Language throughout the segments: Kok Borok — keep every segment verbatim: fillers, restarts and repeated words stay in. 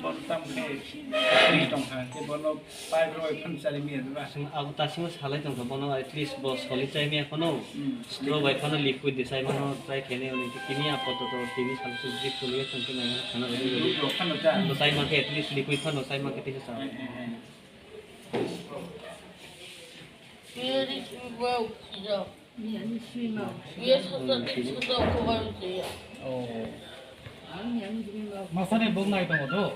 Bono tam khe tong kha, khe bono pipe roi phan chari miya ba. Chwng abo tasima salai tong kha, bono at least bo soli chai miya phano, hmm, straw bai phano liquid de chai mano, chai khe ne oni kini apato to tini sal su drip choli ya tong khe nai khana bai. Drip rok phano ta. Bo chai ma khe at least liquid phano chai ma khe tisa sa. Hmm, hmm, hmm. Masani bok nai tongo do.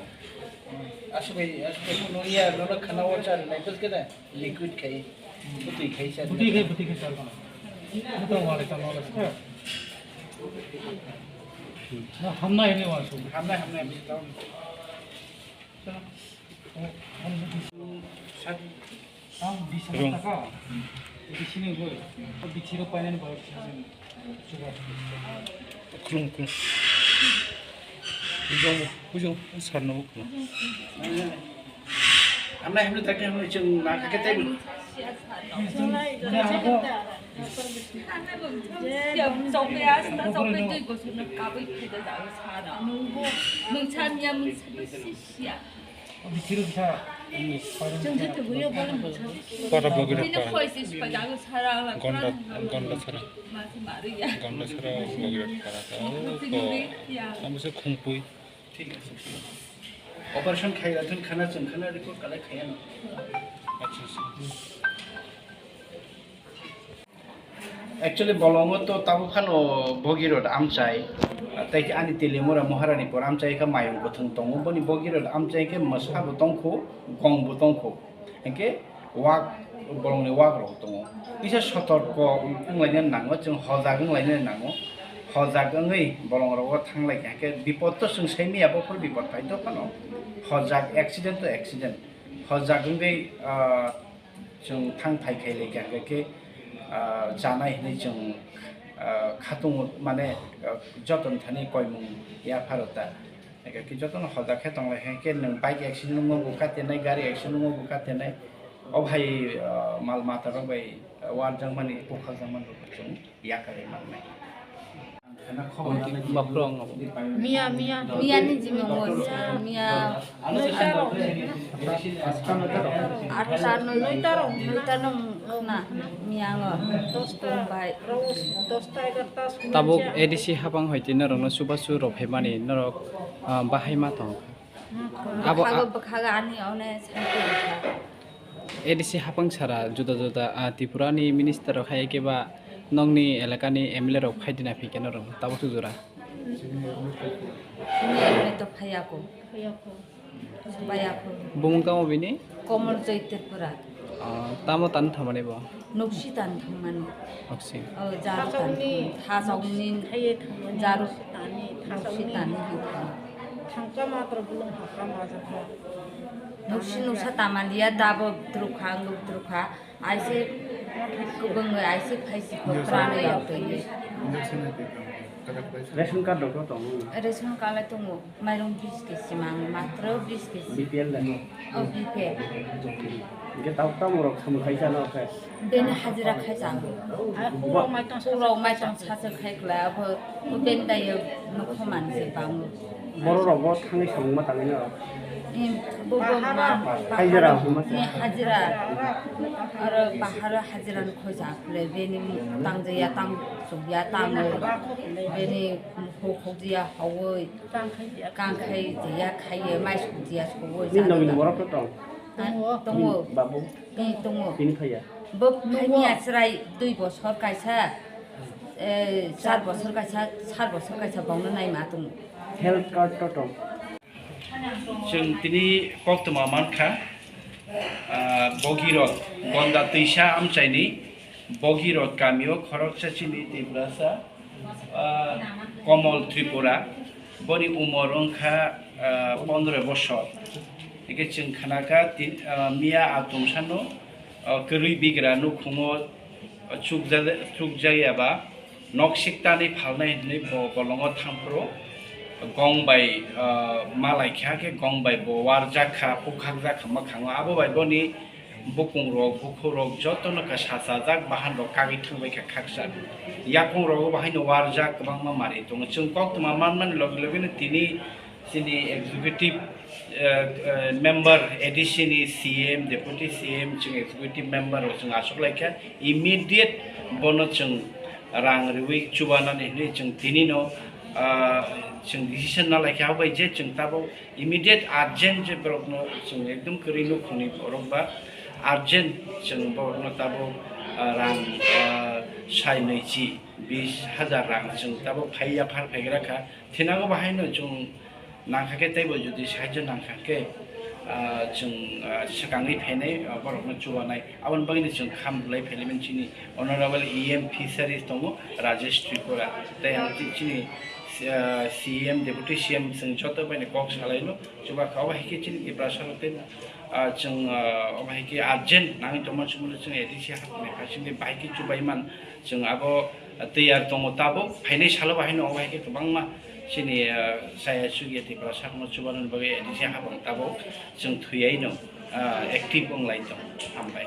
Aswk bai, aswk bai, no ya, no, no, khana o char nai, tos keda, liquid khai, butui khai char. Butui khai, butui khai char kono. Buto wale char wale char. Na, hamnai hini wa su. Hamnai, hamnai, bisi tau. Ang bish hajar taka. Bisini goi. Bichiro painani bai. Khulum, khulum. Bujong, bujong, sarno khulum. Hamnai, hamnai, tak hamnai, chwng na kake table. Para bogiri para. Gonda, gonda sara. Gonda sara bogiri para. Ang bisa khungpui. Operation khai rathun khana chwng khana report kalai khaya no. Acha, acha. Actually, bolongo to tabuk phano Bhagirath amchai, tei khe ani Teliamura Maharani por amchai khe mayung kwthwng tongo. Boni Bhagirath amchai khe mwsa bo tongkho, gong bo tongkho. Hinkhe wak, bolongni wak rok tongo. Kisa sotorko wnglaina nango, chwng hojak wnglaina nango. Hojak wngwi bolong rogo thanglai kha, hinkhe bipot to chwng sai manya, bophor bipot phai to phano. Hojak, accident to accident. Hojak wngwi, ah, chwng thang thai khai lai kha, hinkhe, ah, chanai hinwi chwng, ah, khatung mane, ah, joton thani koimung yapharo ta. Hinkhe jotono hojak khe tong lai kha, hinkhe nwng bike accident wngma bo katinai, gari accident wngma bo katinai. O bhai, ah, mal mata rok bai, ah, warjakmani, bukharjakmani rok chwng yakarwi mannai. Miya, miya. Miya ni jimung bo sa, miya. Atta, noi, noi ta rok na, miya ngo. Dosta, bai. Dosta, egarta, tabuk A D C hapang hoi twi norokno chubachu rok phaimani norok, ah, bahai ma tong kha. Abo bwkhago, a- bwkhago ani one santi bwkha. A D C hapang sara juda juda, ah, Tripura ni minister rok hai khe ba nokni elaka ni M L A rok phai dina phi khe norok tabuk jora. Chini M L A to phaiya ko. Phaiya ko. Bumung tamo bini? Komol Joy Tripura. Ah, tamo tan thamani bo? Nuksi tan thangmani. Nuksi. Oh, jaru tan thangmani. Thasokni jaru nuksi tan thangmani. Thangka matro bulung hakka majak. Nuksi nusa tamaliya dabo drukha, nguk drukha. Aise kubung aise phaisi ko prana yatoi. Ration card rok tongo? Ration card lai tongo. Mairung bis kg mang, matro bis kg. B P L da? Oh, B P L. Hingke tamo rok samung khai chana khe? Bini hajira khai chana. Uro maitong sacha khai kla, abo bini dayo nokho manse bango. Borok rok bo thangwi samung ma tangwi no? Em, bo, bo, hajira huma se? Hajira. Aro baharo hajira no khoi ja khle, bini tang jaya tang chukya tang, bini huk huk jaya hawi. Kang khai jaya khaiye, mai suk jaya suwo. Ni nogini borok to tong? Ha? Tongo. Babu? Ni tongo. Tini phaiya? Bo phaiya chwrai dui bosor kaisa, eh, char bosor kaisa, char bosor kaisa bongno naima tongo. Health card to tong? Chwng tini koktwma mankha, ah, Bhagirath, Gonda twisa amchaini Bhagirath kamio khoroksa chini Tiprasa, ah, Komol Tripura, boni umor wngkha, ah, pondro bosor. Hingke chwng khnakha tin, ah, miya atum sano, ah, kwrwi bigra nukhungo, ah, chukjak-, chukjakya ba nok siktani phalnai hinwi bo bolongo thangphuru gong bai, ah, malaikha khe gong bai bo warjakha, pukhakjakha mwkhango. Abo bai boni bukung rok, bukhuk rok jotono khe sachajak, bahan rok kagwi thangbai kha khaksa. Yakung rogo bahaino warjak kwbangma manwi tongo. Chwng koktwma manmani logi logino tini, Chini executive, eh, eh, member, A D C ni C M, deputy C M, chwng executive member rok chwng achuk laikha, immediate bono chwng rang riwi chubanani hinwi chwng tinino, ah, chwng decision na laikha, obai je chwng tabuk immediate urgent je borokno chwng ekdom kwrwi nukhungni borok ba urgent chwng borokno tabuk, ah, rang, ah, sai nwichi bis hajar rang chwng tabuk phai yaphar phaigra kha. Thinago bahaino chwng nangkha khe, teibo jodi sahajyo nangkha khe, ah, chwng, ah, swkangwi phainai, ah, borokno chubanai. Aboni bagwino chwng kham rwlai phailaimani chini Honorable E M Fisheries tongo Rajesh Tripura. Tei ang chi-, chini, ah, C M, Deputy C M chwng joto baino kok salaino. Chubakha obo hai khe chini Tiprasa rok tei, ah, chwng, ah, obo hai khe urgent nangwi tongma chwngno chwng A D C hapni phai sindi bahai khe chubaiman. Chwng abo tiyar tongo tabuk, phainai salo bahaino obo hai khe kwbangma chini, ah, chaya chukya Tiprasa rokno chubanani bagwi A D C hapang tabuk chwng thwiyaino, ah, active wnglai tong. Hambai.